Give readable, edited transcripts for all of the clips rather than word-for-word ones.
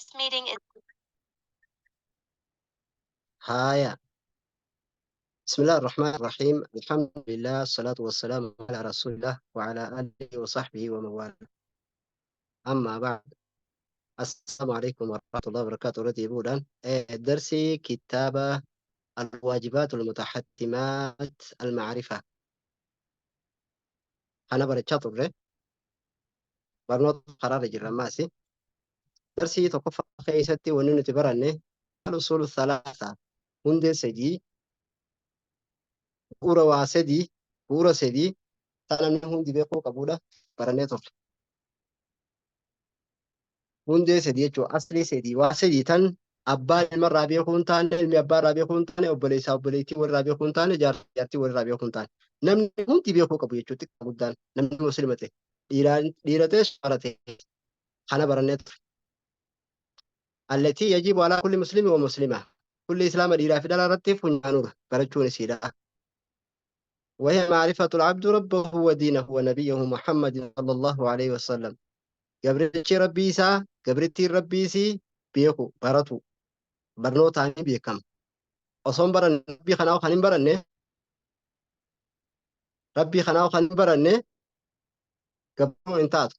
This meeting is Haaya. بسم الله الرحمن الرحيم الحمد لله الصلاة والسلام على رسول الله وعلى آله وصحبه ومن والاه أما بعد السلام عليكم ورحمة الله وبركاته رضي بودان درسي كتابة الواجبات المتحتمات المعرفة أنا برشا طرة برنوت قرار جرماسي درسي تقف خيستي ونن تبرني الأصول الثلاثة هندي سدي bu'uura waa sadii bu'uura sadii ta namni hundi beekuu qabudha barannee turre. Hundee sadii jechuun aslii sadii waa sadii tan abbaan ilmarraa beekuu hin taane ilmi abbaarraa beekuu hin taane obboleessaa obboleettii walirraa beekuu hin taane jaartii jaartii walirraa beekuu hin taane namni hundi beekuu qabu jechuudha xiqqaa guddaan namni muslima ta'e dhiira ta'e shamara ta'e kana barannee turre. Allatii yajibu alaa kulli muslimi wa muslima kulli islaama dhiiraa fi dhalaa irratti funyaanuudha barachuun isiidha. وهي معرفة العبد ربه ودينه ونبيه محمد صلى الله عليه وسلم gabrichi rabbii isaa gabrittiin rabbii isii beeku baratu barnootaan ni beekama. Osoo hin baranne rabbii kanaa kan hin baranne rabbii kanaa kan hin baranne gabroon hin taatu.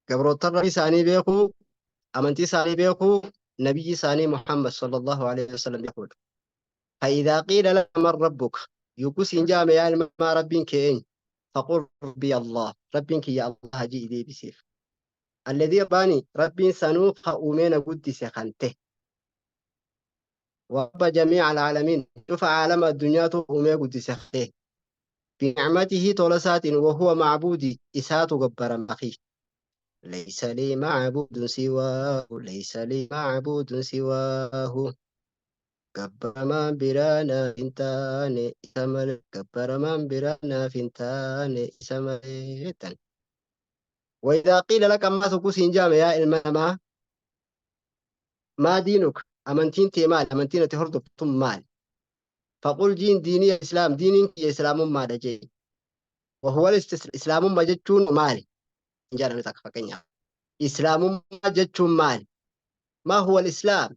Gabroottan rabbii isaanii beekuu amantii isaanii beekuu nabiyyi isaanii Muhammad sallallahu alaihi wasallam beekuudha. فإذا قيل لك من ربك يقول سين يا ilma rabbiin kee eenyu فقل ربي الله ربين كي يا الله جي دي بسيف الذي رباني ربين سنو خؤمين قدس خنته ورب جميع العالمين شوف عالم الدنيا تؤمين قدس خنته بنعمته تولسات وهو معبودي إسات جبر مخي ليس لي معبود سواه ليس لي معبود سواه gabbaramaan biraa naaf hin taane isa malee gabbaramaan biraa naaf hin taane isa malee jettan. وإذا قيل لك ما سكوسين جامع يا إلما ما دينك أمنتين تيمال أمنتين تهرد مال فقل جين ديني إسلام دينك إسلام ما دجي وهو الإسلام ما جتون مال جانا نتاك فكنيا إسلام ما جتون مال ما هو الإسلام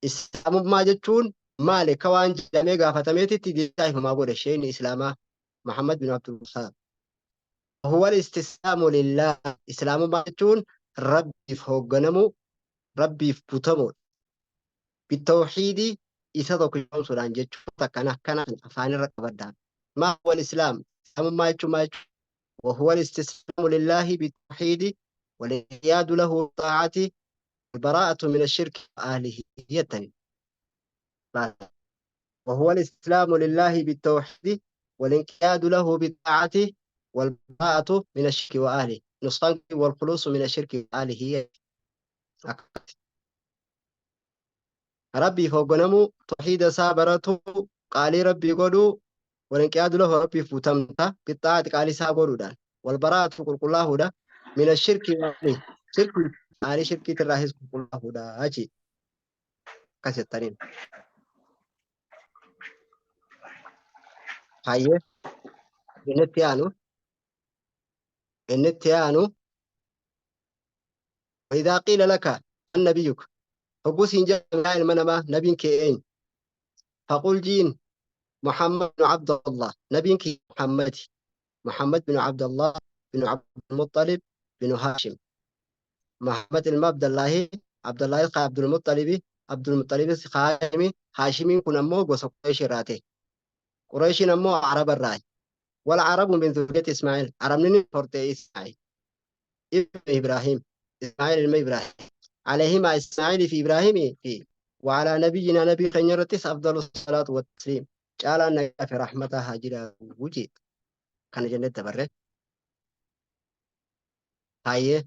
Islaamummaa jechuun maali? Akka waan jedhamee gaafatameetitti deebisaa himamaa godhe sheekni Islaamaa Muhammad bin Abdul Wahhaab. Huwal istislaamu lillah. Islaamummaa jechuun Rabbiif hoogganamuu, Rabbiif butamuudha. Bitawxiidii isa tokko yoomsuudhaan jechuudha akkana akkana afaanirra qabadhaa. Maa huwal islaam? Islaamummaa jechuun maal jechuudha? وهو الاستسلام لله بالتوحيد والانقياد له بالطاعة البراءة من الشرك وأهله يتني وهو الإسلام لله بالتوحيد والانقياد له بالطاعة والبراءة من الشرك وأهله نصفان والخلوص من الشرك وأهله ربي فوقنمو توحيد سابرته قالي ربي قدو والانقياد له ربي فوتمتا بالطاعة قالي سابرودان والبراءة قل الله من الشرك وأهله شرك قالي شركي تراهز قل الله أجي كاسيتانين hayyee inni itti aanu inni itti aanu وإذا قيل لك من نبيك hogguu siin jedhame yaa ilma namaa nabiin kee eenyu فقل جين محمد بن عبد الله نبيك محمد محمد بن عبد الله بن عبد المطلب بن هاشم محمد ilma Abdallahi Abdallahi ka Abdul Muttalibi Abdul Muttalibis Haashimi Haashimiin kun ammoo gosa Quraysh irraa ta'e Qurayshiin ammoo Araba irraa والعرب من ذرية إسماعيل عربني hortee إسماعيل ابن إبراهيم إسماعيل ilma إبراهيم عليهما إسماعيل في إبراهيم في وعلى نبينا نبي خيرتس أفضل الصلاة والتسليم جعل النبي في رحمتها جرا وجي كان جنة تبره هاي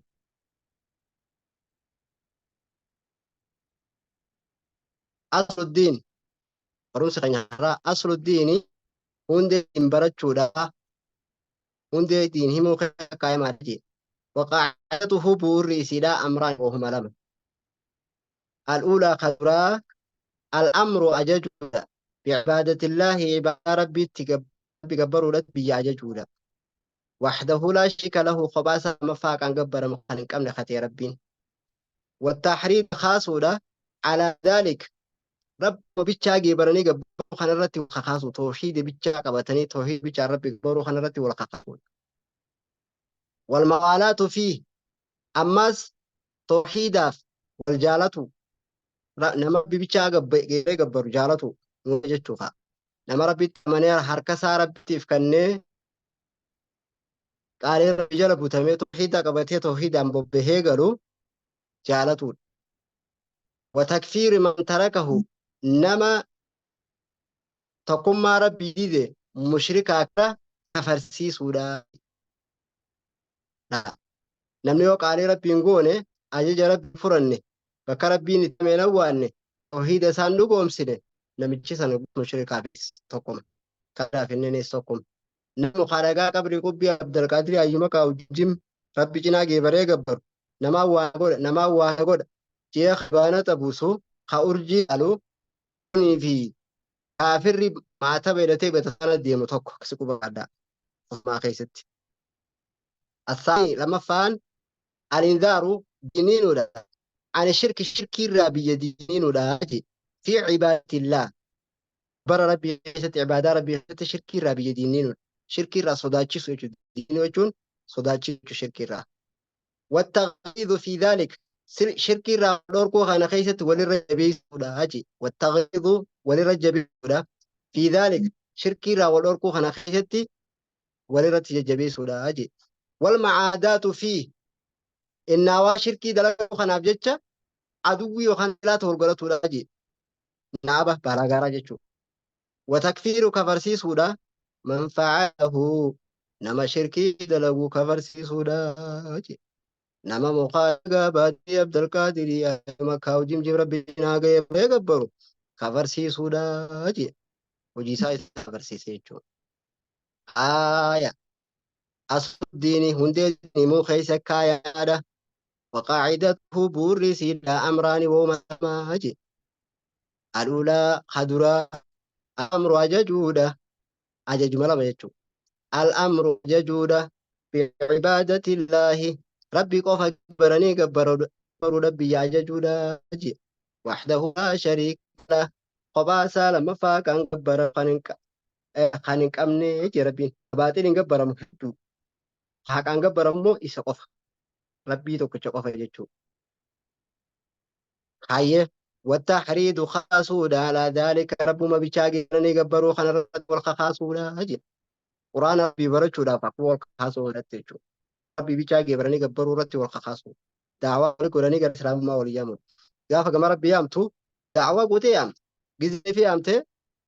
أصل الدين barumsa keenya har'aa أصل الدين hundee ittiin barachuudha hundee ittiin himuu keessa kaa'amaa jira وقاعدته bu'uurri isiidha أمران وهما lama الأولى خدرا الأمر أججودا بعبادة الله عبادة ربي تقبروا بي أججودا Wahdahu laa shariika lahu kophaa isaa lammaffaa haqaan gabbaramu kan hin qabne katee Rabbiin. Wattahriid kaasuudha alaa dhaalik Rabbuma bichaa geebaranii gabbaruu kanarratti wal kakaasu tawhiida bichaa qabatanii tawhiida bichaan Rabbi gabbaruu kanarratti wal kakaasuudha. Wal mawaalaatu fiih ammas tawhiidaaf wal jaalatu nama Rabbi bichaa geebaree gabbaru jaalatu jechuu fa'a. Nama Rabbitti amanee harka isaa Rabbitiif kennee qaalee Rabbi jala butamee tawhiida qabatee tawhiidaan bobbahee galu jaalatuudha. Wa takfiiri man tarakahu nama tokkummaa Rabbii dide mushrikaa akka kafarsiisuudha. Namni yoo qaalii Rabbii hin goone ajaja Rabbii furanne bakka Rabbiin itti ameen awwaanne tawhiida isaan dhugoomsine namichi sana mushrikaafis tokkuma. Kafiraaf inninis tokkuma. Nama mukaa dhagaa qabrii qubbii Abdalqaadirii hayyuma kaa'u jim Rabbi cinaa geebaree gabbaru namaa waa godha namaa waa godha jee baanata buusu ka urjii laalu kunii fi kaafirri maataba hidhatee bataskaana deemu tokko si quba addaa ofumaa keessatti. Asaanii lammaffaan alinzaaru diniinuudha. Ani shirki shirkiirraa biyya diniinuudha fi cibaadatillaah bara Rabbii keessatti ibaadaa Rabbii keessatti shirkiirraa biyya diniinuudha. Shirkiirraa sodaachisu jechuudha. Diinuu jechuun sodaachisu jechuudha shirkiirraa. Wattaghliidu fi dhaalik shirkiirraa dhorkuu kana keessatti walirra jabeessuudha jechuudha. Wattaghliidu walirra jabeessuudha. Fi dhaalik shirkiirraa wal dhorkuu kana keessatti walirratti jajjabeessuudha jechuudha. Wal macaadaatu fi innaawaa shirkii dalaguu kanaaf jecha aduwwii yookaan laata wal godhatuudha jechuudha. Naaba balaa jechuudha. Watakfiiru kafarsiisuudha. Man fa'alahu nama shirkii dalagu kafarsiisuudha jechuudha. Nama mukaa gabaadii Abdulqaadirii makkaa jimjim Rabbi naa ga'ee gabbaru kafarsiisuudha jechuudha. Hojii isaa isa kafarsiise jechuudha. Haaya. Asuddiini hundee himuu keessa kaayaadha. Waqaacidatuhu buurri siidhaa amraani woomamaa jedhe. Al'uulaa kaduraa amru ajajuudha. Ajajuma lama jechuudha. Al'amru ajajuudha. Bi'ibaadatiillaahi Rabbi qofa gabbaranii gabbaruudha biyya ajajuudha jedhe. Wahdahu laa shariika lah. Kophaa isaa lammaffaa kan gabbaramu kan hin qabne jedhe Rabbiin. Baaxil hin gabbaramu hedduu. Haqaan gabbaramu immoo isa qofa. Rabbii tokkicha qofa jechuudha. Hayyee wattahriidu kaasuudha alaa dhaalika rabbuma bichaa geeranii gabbaruu kanarratti wal kakaasuudha jedha. Quraana Rabbii barachuudhaaf akkuma wal kakaasuu irratti jechuudha. Rabbii bichaa geebaranii gabbaruu irratti wal kakaasuu. Daawaa wal godhanii gara islaamummaa wal yaamu. Gaafa gama Rabbii yaamtu daawaa guutee yaamta. Gizee fi yaamtee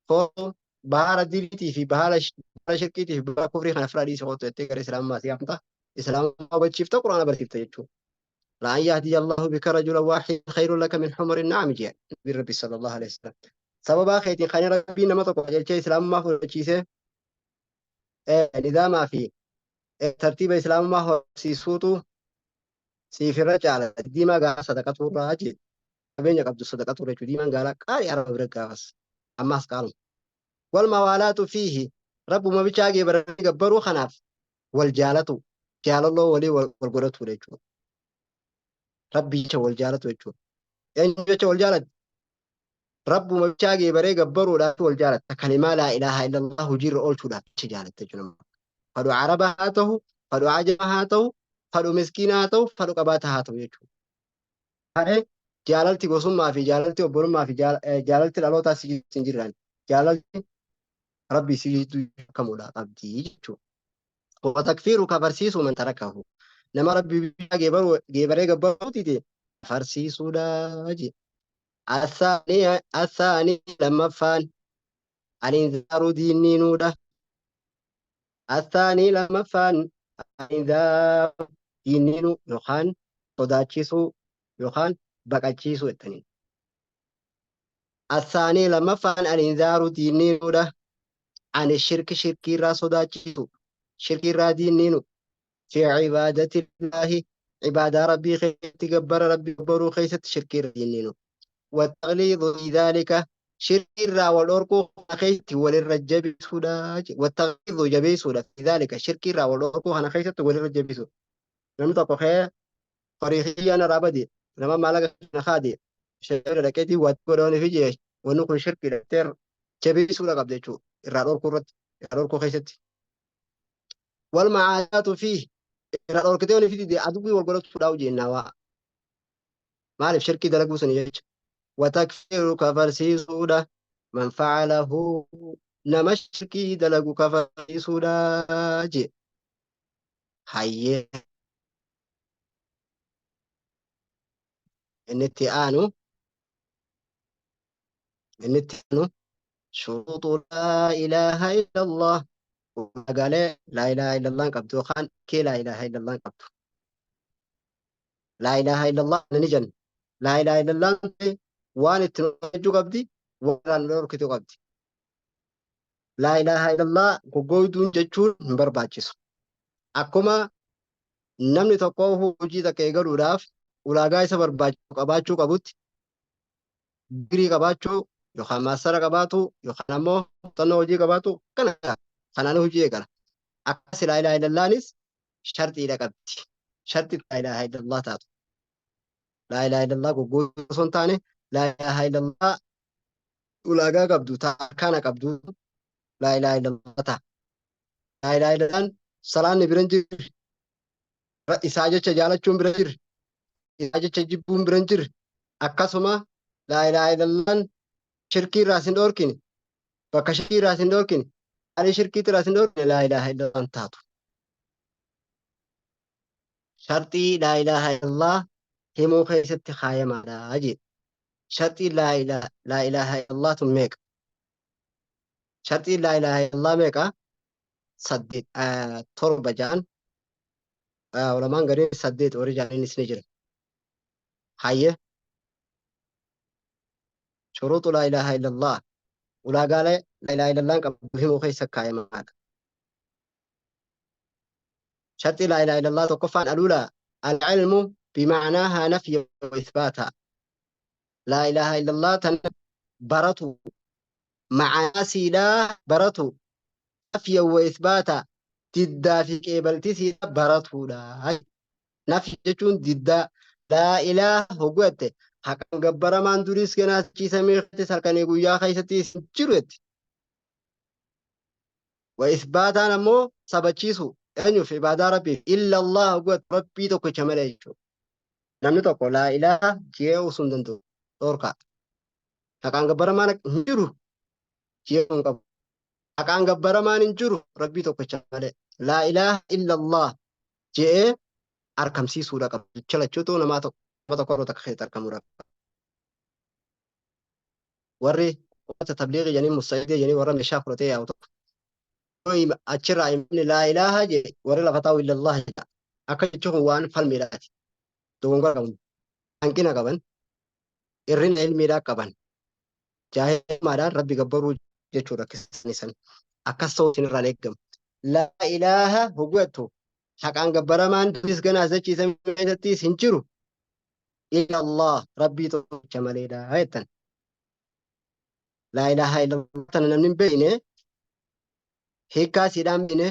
koo baara diliitii fi baara shirkiitii fi baara kufrii kana ofirraa dhiisi kootu jettee gara islaamummaa si yaamta. Islaamummaa hubachiifta quraana barsiifta jechuudha. لأن يهدي الله بك رجلا واحدا خير لك من حمر النعم جاء نبي ربي صلى الله عليه وسلم. سببا خيتي خير ربي نما تقو جلچه اسلام ما فرچيسه نظام في ترتيب اسلام ما هو سيسوتو سيفر جالا ديما غا صدقه راجي qabeenya qabdu sadaqatu jechuudha. Diimaan gaalaa qaalii araba bira gaafas. Ammaas qaaluma. Wal mawaalaatu fiihi rabbuma bichaa geebaranii gabbaruu kanaaf wal jaalatu jaalalloo walii wal godhatu jechuudha. Rabbi jecha wal jaalatu jechuudha. Eenyu jecha wal jaalatu? Rabbuma bichaa geebaree gabbaruudhaaf wal jaalatta. Kalimaa laa ilaaha illallah hojiirra oolchuudhaaf jecha jaalatta jechuudha. Fadhu araba haa ta'u, fadhu ajama haa ta'u, fadhu miskiina haa ta'u, fadhu qabaata haa ta'u jechuudha. Haree jaalalti gosummaa fi jaalalti obbolummaa fi jaalalti dhalootaa si hin jirran jaalalti rabbii si jidduu kamudha qabdi jechuudha. Wa takfiiru kafarsiisuu man tarakahu nama rabbii bichaa geebaree gabbaruu dide kafarsiisuudha jedhe. Asaanii lammaffaan alinzaaru diinniinuudha. Asaanii lammaffaan alinzaaru diinniinuu yookaan sodaachisuu yookaan baqachiisuu jettaniin. Asaanii lammaffaan alinzaaru diinniinuudha. Ani shirki shirkiirraa sodaachisu shirkiirraa diinniinu fi cibaadatillahi cibaadaa rabbii keessatti gabbara rabbii gabbaruu keessatti shirkiirra diinniinu. Wattaqliidu fi dhaalika Shirkii irraa wal dhorkuu kana keessatti walirra jabeessuudha. Wattaqiidhu jabeessuudha. Lidaalika shirkii irraa wal dhorkuu kana keessatti walirra jabeessuudha. Namni tokko kee horii kiyyaa narraa bade, nama maallaqa kana kaade, sheera dhaqeetii waatti godhanii fi jee wanni kun shirkiidha jettee jabeessuudha qabda jechuudha. Irraa dhorkuu irratti, irraa dhorkuu keessatti. Wal macaadaatu fi irraa dhorkitee wani fi aduwwii wal godhachuudhaa hojjennaa waa. Maaliif shirkii dalaguu sani jecha. Watakfiiru kafarsiisuudha. Man facalahu nama shirkii dalagu kafarsiisuudha jee. Hayyee. Inni itti aanu inni itti aanu shuruuxu laa ilaaha illallah, ulaagaalee laa ilaaha illallah qabdu yookaan kee laa ilaaha illallah qabdu. Laa ilaaha illallah ni jenna. Laa ilaaha illallah waan itti nu ajajuu qabdi, waan nu dhorkitu qabdi. Laa ilaaha illallah goggooyduun jechuun hin barbaachisu. Akkuma namni tokko hojii takka eegaluudhaaf ulaagaa isa barbaachisu qabaachuu qabutti, digirii qabaachuu yookaan maastara qabaatu yookaan ammoo muuxannoo hojii qabaatu kana kanaan hojii eegala. Akkas laa ilaaha illallaanis sharxiidha qabdi. Sharxi laa ilaaha illallah taatu. Laa ilaaha illallah goggooyduu osoo hin taane, laa ilaaha illallah ulaagaa qabdu ta arkaana qabdu laa ilaaha illallah ta'a. Laa ilaaha illallaan salaanni bira hin jirre, isaa jecha jaalachuun bira hin jirre, isaa jecha jibbuun bira hin jirre, akkasuma laa ilaaha illallaan shirkii irraa sin dhoorkine, bakka shirkii irraa sin dhoorkine, haalii shirkii irraa sin dhoorkine laa ilaaha illallaan taatu. Sharxii laa ilaaha illallah himuu keessatti kaayamaadha jedhe. Sharxii laa ilaaha illallah tun meeqa? Sharxiin laa ilaaha illallah meeqa? 8, 7 ja'an, ulamaan gariin 8 warri ja'aniinis ni jira. Hayyee, shuruuxu laa ilaaha illallah, ulaagaalee laa ilaaha illallah qabdu himuu keessa kaayamaadha. Sharxii laa ilaaha illallah tokkoffaan aluulaa al-ilmu bima'naahaa nafya wa ithbaata. Laa ilaaha illallah tan baratu, ma'anaa siidhaa baratu, nafya wa ithbaata, diddaa fi qeebaltii siidhaa baratuudha. Nafyi jechuun diddaa. Laa ilaaha hogguu jette haqaan gabbaramaan duriis ganaa sichiisamee keessattis halkanii guyyaa keessatti hin jiru jette. Wa ithbaataan ammoo sabachiisu eenyuuf? Ibaadaa Rabbiif. Illa Allah hogguu jette Rabbii tokkicha malee jechuudha. Namni tokko laa ilaaha jee osoo hin danda'u dhorkaa. Haqaan gabbaramaan hin jiru jee hin qabu. Haqaan gabbaramaan hin jiru Rabbii tokkicha malee. Laa ilaaha illa Allah je'ee arkamsiisuudha qaba. Jecha lachuutu namaa tokko nama tokko irra takka keessatti argamuudha qaba. Warri uummata tabliiqii jedhanii mustaidii jedhanii warra meeshaa fudhatee yaa'u tokko. Yoo achirraa inni laa ilaaha jee warri lafa taa'u illa Allah jedha. Akka jechuun kun waan falmiidhaati. Dogongora qaban. Hanqina qaban. Irrina ilmiidhaa qaban. Jaahilummaadhaan Rabbi gabbaruu jechuudha akkasii san. Akkas ta'uu isinirraan eeggamu. Laa ilaaha hogguu haqaan gabbaramaan duris ganaas dachiisa keessattis hin jiru. Illa Allah Rabbii tokkicha maleedha jettan. Laa ilaaha illallah tana namni hin beekne, hiikkaa isiidhaan beekne,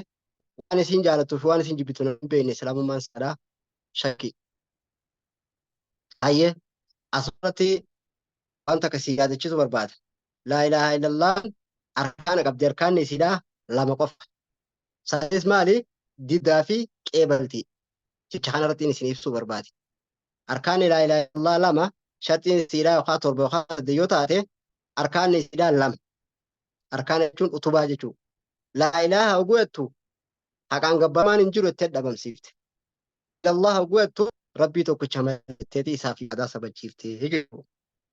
waan isiin jaalattuu fi waan isiin jibbitu namni hin beekne, islaamummaan isaadha shakkii. Hayyee, asirratti waan takka si yaadachiisuu barbaada. Laa ilaaha illallah arkaana qabdi, arkaanni isiidhaa lama qofa. Isaanis maali? Diddaa fi qeebaltii. Jecha kanarratti isin ibsuu barbaade. Arkaanni laa ilaaha illallah lama, sharxiin isiidhaa yookaan 7 yookaan 8 yoo taate, arkaanni isiidhaa lama. Arkaana jechuun utubaa jechuudha. Laa ilaaha oguu jettu haqaan gabbaramaan hin jiru jettee dhabamsiifte. Illallah oguu jettu Rabbii tokkicha malee jetteeti isaaf yaadaa sabachiifte jechuudha.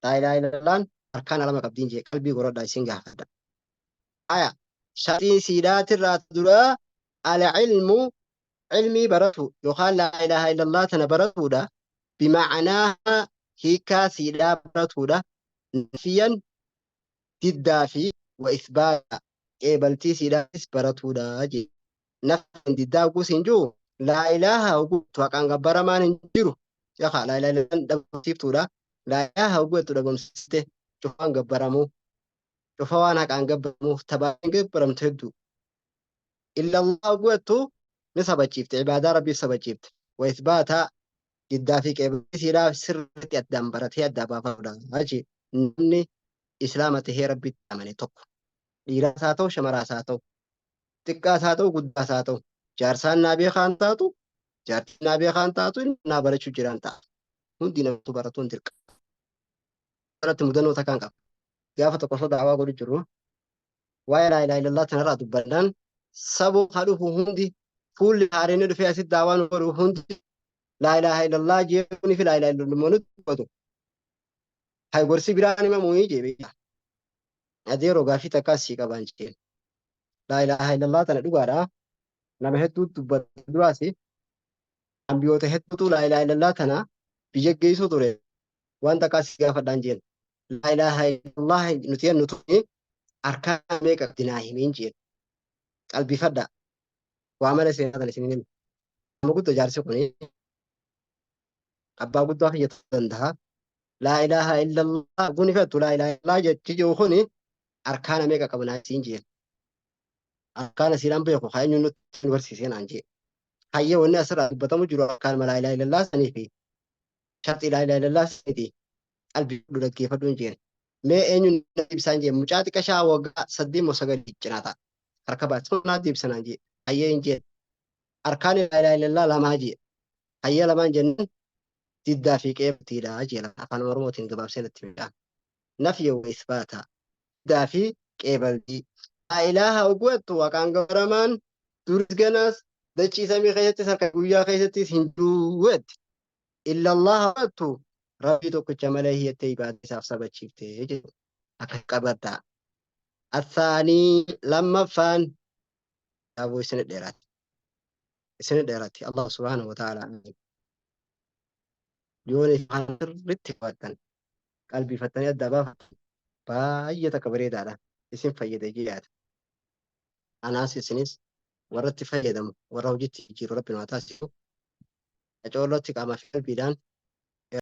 Laa ilaaha illallaan arkaana lama qabdiin jee qalbii goradhaa isin gaafadha. Aya, sharxiin siidhaatirraa duraa al-ilmu, ilmii baratu yookaan laa ilaaha illallah tana baratuudha, bima'anaahaa hiikkaa siidhaa baratuudha, nafiyan diddaa fi wa ithbaata qeebaltii siidhaatis baratuudha jee. Nafiyan diddaa oguu siin jiru, laa ilaaha oguu haqaan gabbaramaan hin jiru yookaan laa ilaaha illallah dhabamsiiftuudha. Laa ilaaha oguu jettu dhabamsiiste cufaan gabbaramuu. Cufa waan haqaan gabbaramuuf tabaan gabbaramtu hedduu. Illa Allah guutuu ni sabachiifte, ibaadaa Rabbiif sabachiifte. Wa ithbaata diddaa fi qeebalsiidhaaf sirriitti addaan baratee addaa baafatudha. Achi namni Islaama tahee Rabbitti amane tokko, dhiiraas haa ta'u, shamaraas haa ta'u, xiqqaas haa ta'u, guddaas haa ta'u, jaarsaan naa beekaan taatu, jaartiin naa beekaan taatu, ilmi naa barachuu jiraan taatu. Hundi namatu baratuun dirqama. Kanatti mudannoo takkaan qaba. Gaafa tokko osoo daawaa godhu jiru, waa'ee laa ilaaha illallah tanarraa dubbannaan, saboo haa dhufu hundi, fuulli haareen dhufee asitti daawaa nu godhu hundi laa ilaaha illallah jechuun fi laa ilaaha illallah nutti dubbatu. Hay, gorsi biraan himamuu jee beekaa. Adeeroo, gaafii takkaas sii qabaan jeen. Laa ilaaha illallah tana dhugaadha. Nama hedduu dubbatu duraas ambiyoota hedduutu laa ilaaha illallah tana biyya geessuu ture. Waan takkaas sii gaafadhaan jeen. Laa ilaaha illallah nuti jennu tuni arkaan meeqa qabdi, naa himiin jeen. Qalbifadha. Waa malee seenaa tana isin himi. Nama guddoo jaarsi kuni abbaa guddaa kiyya ta'uu danda'a. Laa ilaaha illallah kuni fettu, laa ilaaha illallah jechi jiru kuni arkaana meeqa qaba naa siin jeen. Arkaana siidhaan beeku haa eenyu nutti nu barsiisee naan jee. Hayyee, wanni asirraa dubbatamu jiru arkaanuma laa ilaaha illallah sanii fi sharxii laa ilaaha illallah saniiti, qalbii fudhu dhaggeeffadhu hin jeen. Mee eenyu na ibsaan jeen. Mucaa xiqqashaa waggaa 8 moo 9 cinaa ta'a. Harka baasee naa deebisa naan jee. Hayyee hin jeen. Arkaanni laa ilaaha illallah lamaa jee. Hayyee, lamaan jennaan diddaa fi qeebtiidha jee, afaan Oromootiin gabaabsee natti midhaan. Nafya wa isbaata. Diddaa fi qeebaltii. Laa ilaaha ogwattu waqaan gabbaramaan duris ganaas dachii samii keessattis harka guyyaa keessattis hin jiru jette. Illa Allah ogwattu Rabbii tokkicha malee hiyyattee ibaadaa isaaf sabachiifte jechuudha. Akka qabadhaa. Athaanii, lammaffaan, aboo isin dheeraati. Isin dheeraati. Allah subhaanahu wa ta'ala yoon ifaan sirriitti qabattan, qalbifattanii adda baafatan, baay'ee takka bareedaadha. Isin fayyada jiyaata. Anaas isinis warra itti fayyadamu, warra hojiitti jijjiiru Rabbi nu haa taasisu. Qacoollotti qaamaa fi qalbiidhaan.